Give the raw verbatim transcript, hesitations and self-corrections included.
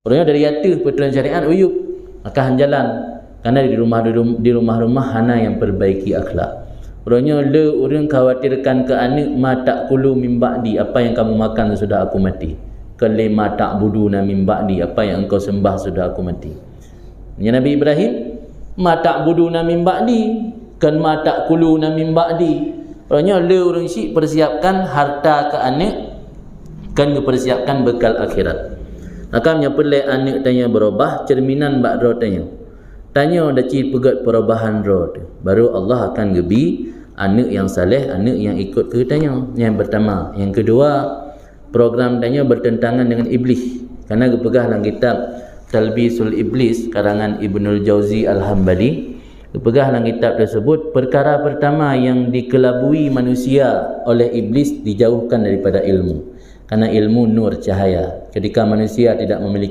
Uroe nyoe dari ateueh peutuan syariat uyup, maka han jalan. Karena di rumah di rumah-rumah hana nyang perbaiki akhlak. Uroe nyoe le ureuëng khawatirkan keu aneuëk, "Ma ta'kulu min ba'di, apa yang kamu makan sesudah aku mati?" Kon le, "Ma ta'buduna min ba'di, apa yang engkau sembah sesudah aku mati?" Nya Nabi Ibrahim, "Ma ta'buduna min ba'di," kon "Ma ta'kuluna min ba'di." Uroe nyoe le ureuëng syiek persiapkan harta keu aneuëk, kon geupersiapkan bekal akhirat. Maka meunyoe peureulée aneuëk tanyoe berubah, cerminan bak droe tanyoe. Tanyoe dah cit peugét perubahan droe teuh, baru Allah akan geubi aneuëk nyang saleh, aneuëk nyang ikut keu tanyoe. Nyang pertama, nyang kedua, program tanyoe bertentangan dengan iblis. Karena geupeugah lam kitab Talbisul Iblis karangan Ibnul Jauzi Al-Hambali, geupeugah lam kitab tersebut, perkara pertama yang dikelabui manusia oleh iblis dijauhkan daripada ilmu. Karena ilmu nur, cahaya. Ketika manusia tidak memiliki